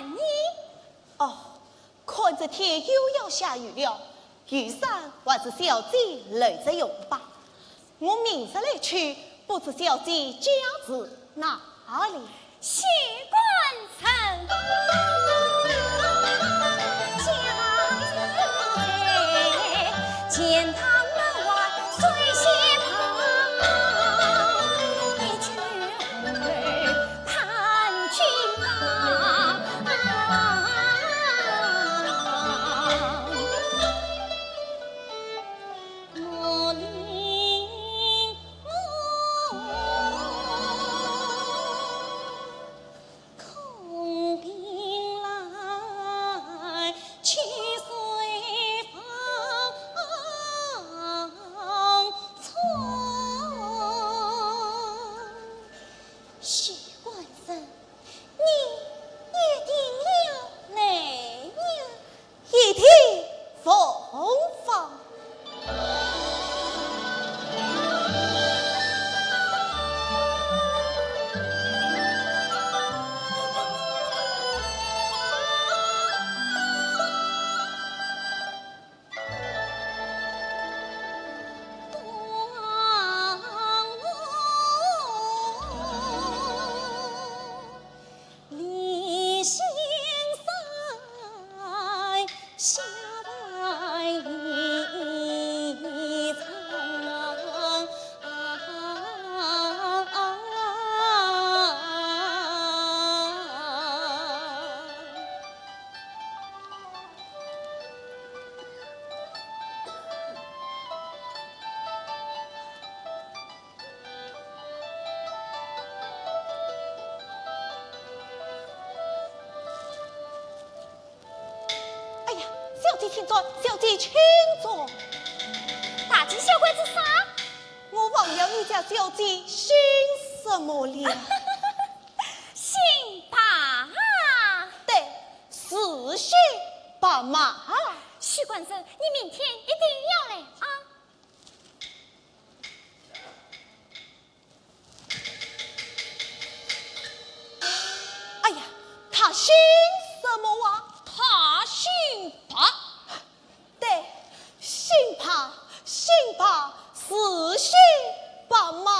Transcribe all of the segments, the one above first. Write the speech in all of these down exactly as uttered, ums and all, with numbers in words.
你？哦，看这天又要下雨了，雨伞还是小姐留着用吧。我明日来取，不知小姐家住哪里？ 许官人。许官人，你一定要来呀！ 一定奉放。哎呀，小姐请坐，小姐请坐。大惊小怪做啥？我还要你家小姐姓什么了？ 姓白啊？对，是姓白嘛。许官人，你明天一定要来啊！哎呀，他姓什么啊？他姓白。 对，姓白，姓白，是姓白嘛。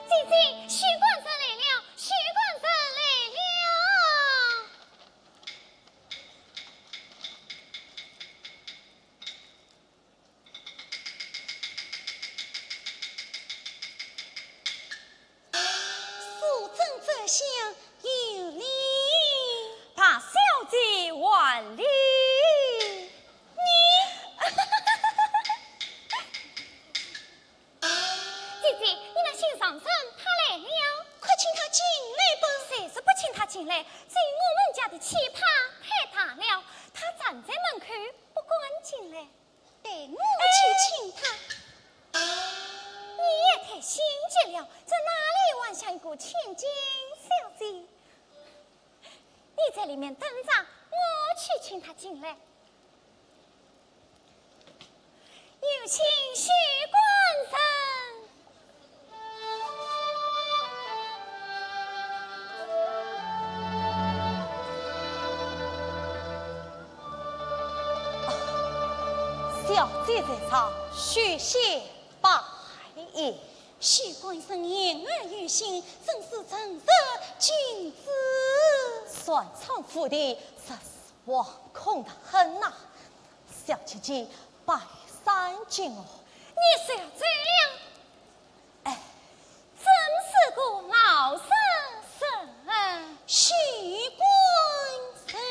姐姐，许官人来了，许官人来了。 素贞这厢有礼。白小姐还礼。你。姐姐，你那心上人他来了。快请他进来吧。谁说不请他进来，只因我们家的气派太大了，他站在门口不敢进来。待我去请他。你也太心急了，这哪里还像一个千金小姐？你在里面等着，我去请他进来。 有请许官人。小姐在上，许仙拜揖。许官人言而有信，真是正入君子。船舱府邸，实是 惶恐得很呐。小姐姐，拜山见我。你是要走了？哎。真是个老实人。许官人。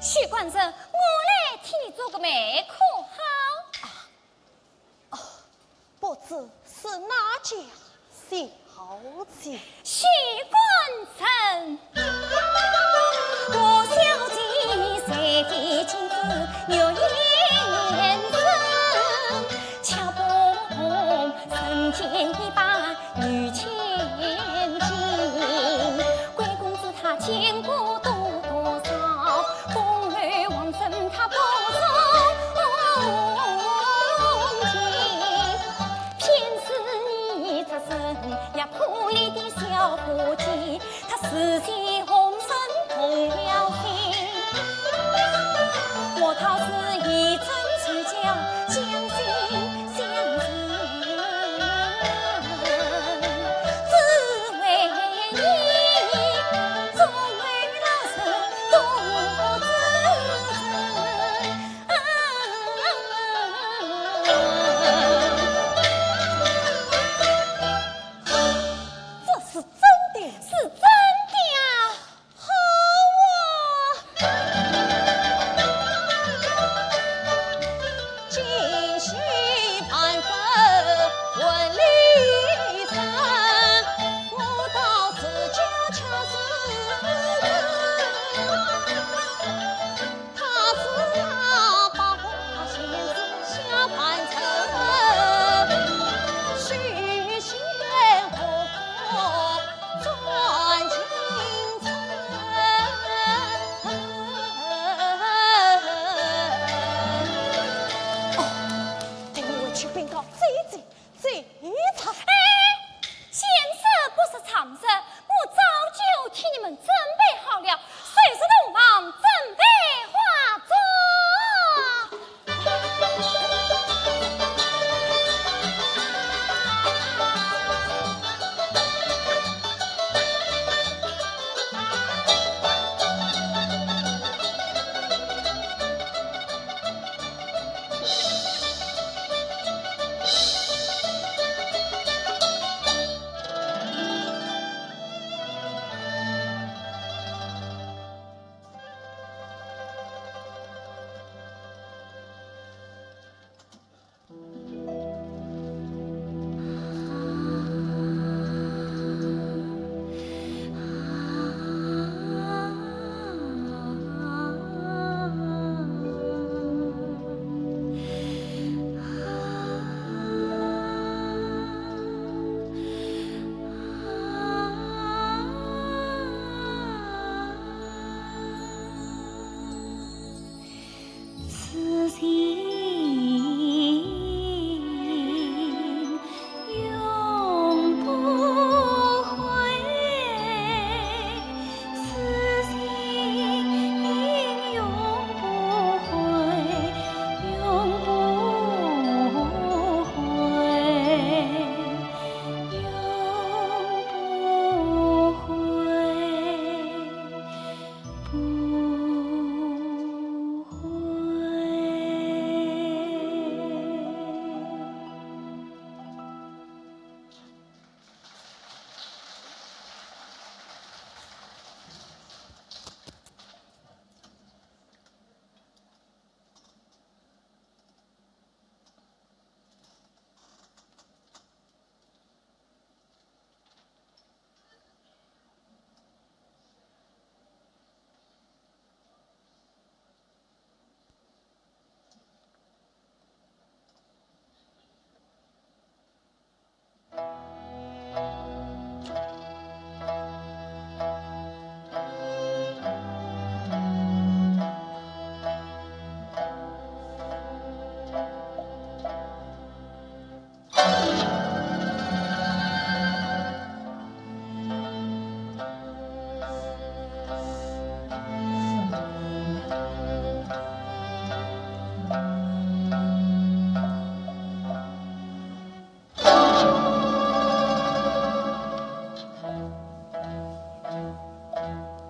许官人，我来替你做个媒可好？啊，哦，不知是哪家小姐？许官人。这是真的？是真的啊。 好啊！哦，等我回去禀告姐姐，姐姐。哎，闲事不是常事，我早就替你们准备好了，随时洞房准备化妆。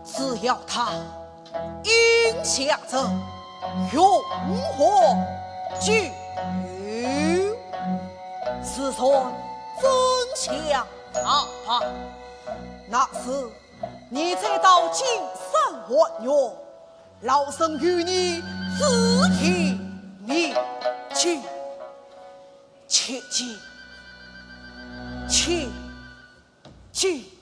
只要她应下这荣华酒，自然真相大白。那时你再到金山还愿，老身与你自提面去，切记，切记。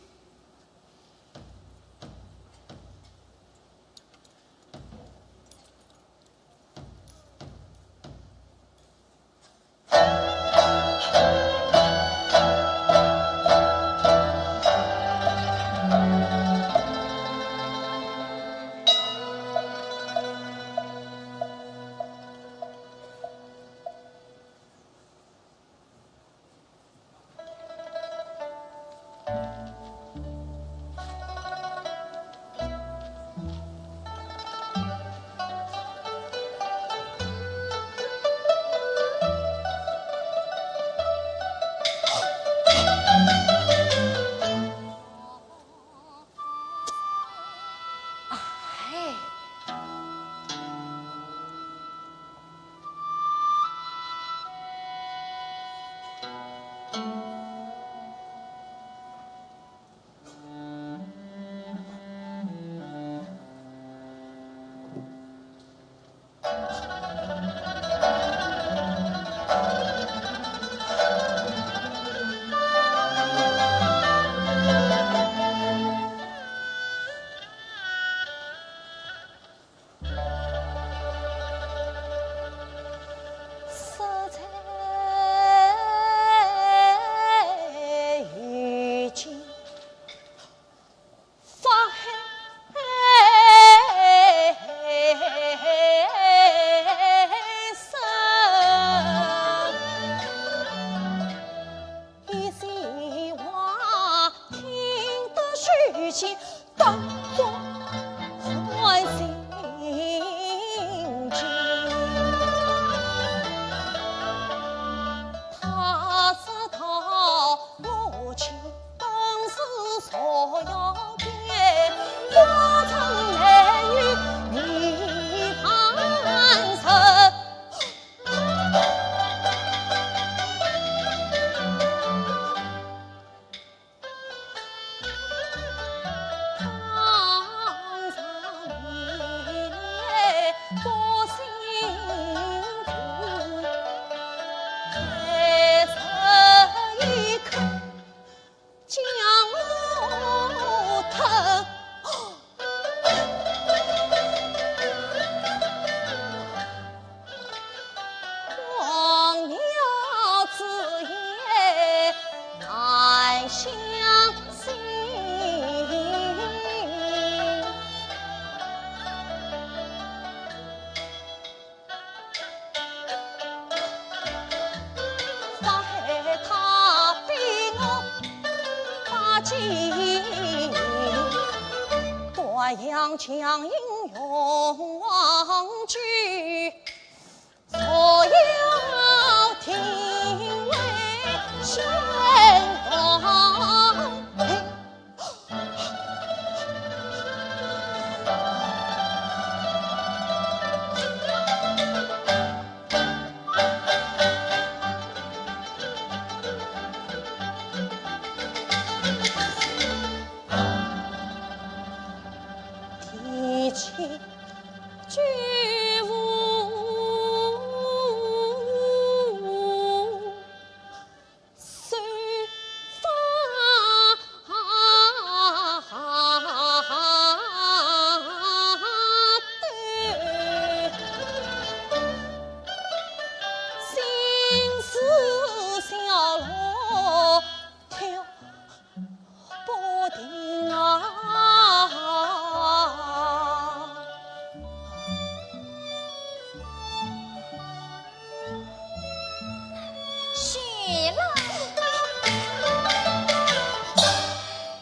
许郎。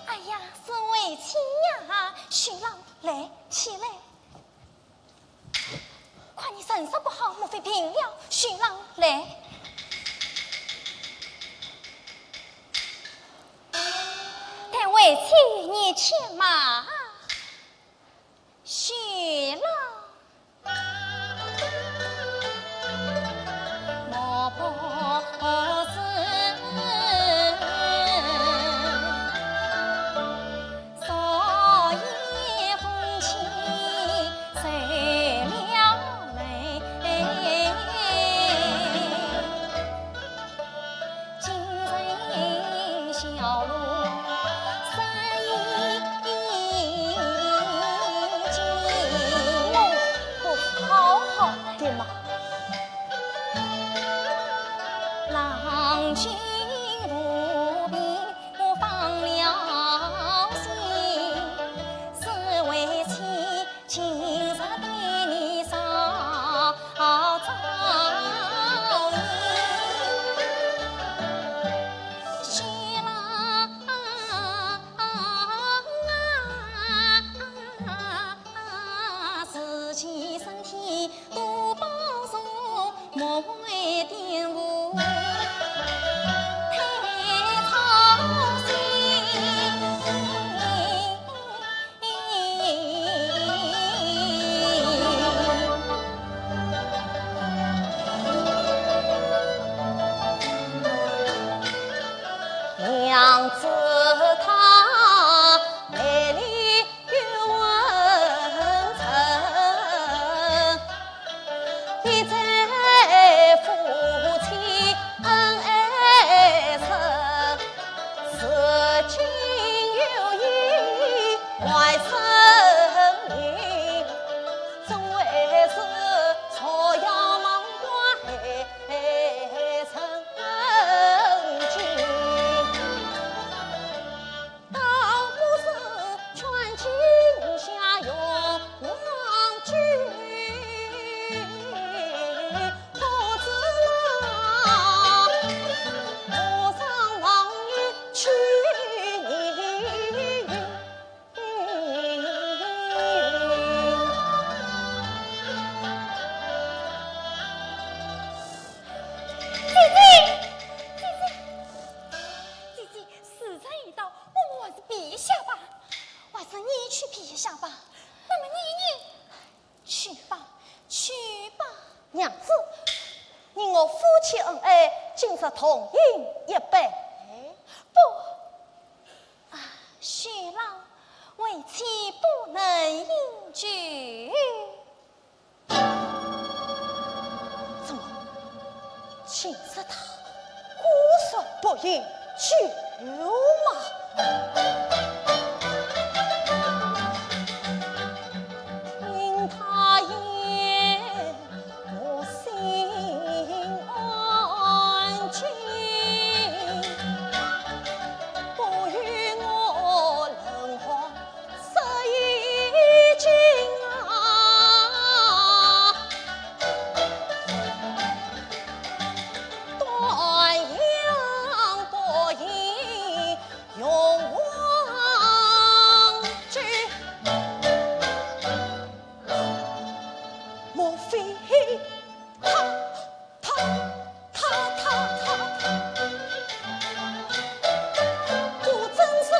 哎呀，是为妻呀！许郎，来，起来。看你神色不好，莫非病了？许郎，来。待为妻，你且慢。 许郎。娘子她美丽又温存，一对夫妻恩爱深，如今有意外生疑，怎会是朝阳门关 姐姐，姐姐，姐姐，时辰已到，我们还是避一下吧。还是你去避一下吧。那么你，你去吧，去吧。娘子，你我夫妻恩爱，今日同饮一杯。不，啊，许郎，为妻不能饮酒。怎么，今日她果然不饮酒吗？因她言 我心安静，不与我冷寒失意境啊。断阳不饮雄黄酒，莫非 他，他，他，他，他，果真是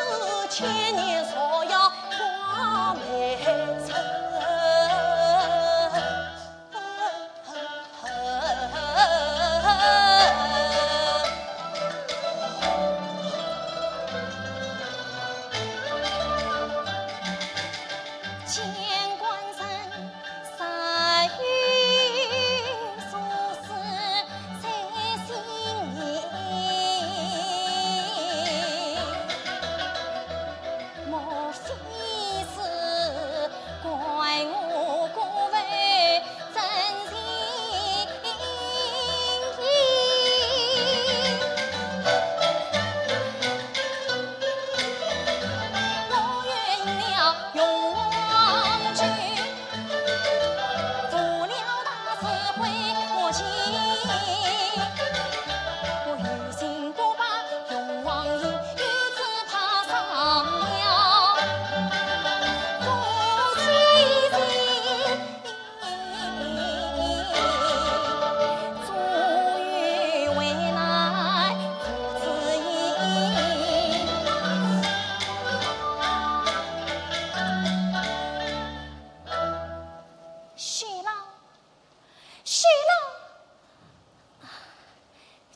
千年蛇妖花美人。 见官人，实有所思在心里，莫非是怪我过分 真情意。我愿饮了雄黄酒，做了大事悔莫及。我有心不把雄黄饮，又只怕伤了夫妻情。 许郎，许郎，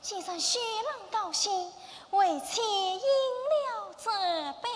既然许郎高兴，为妻饮了这杯。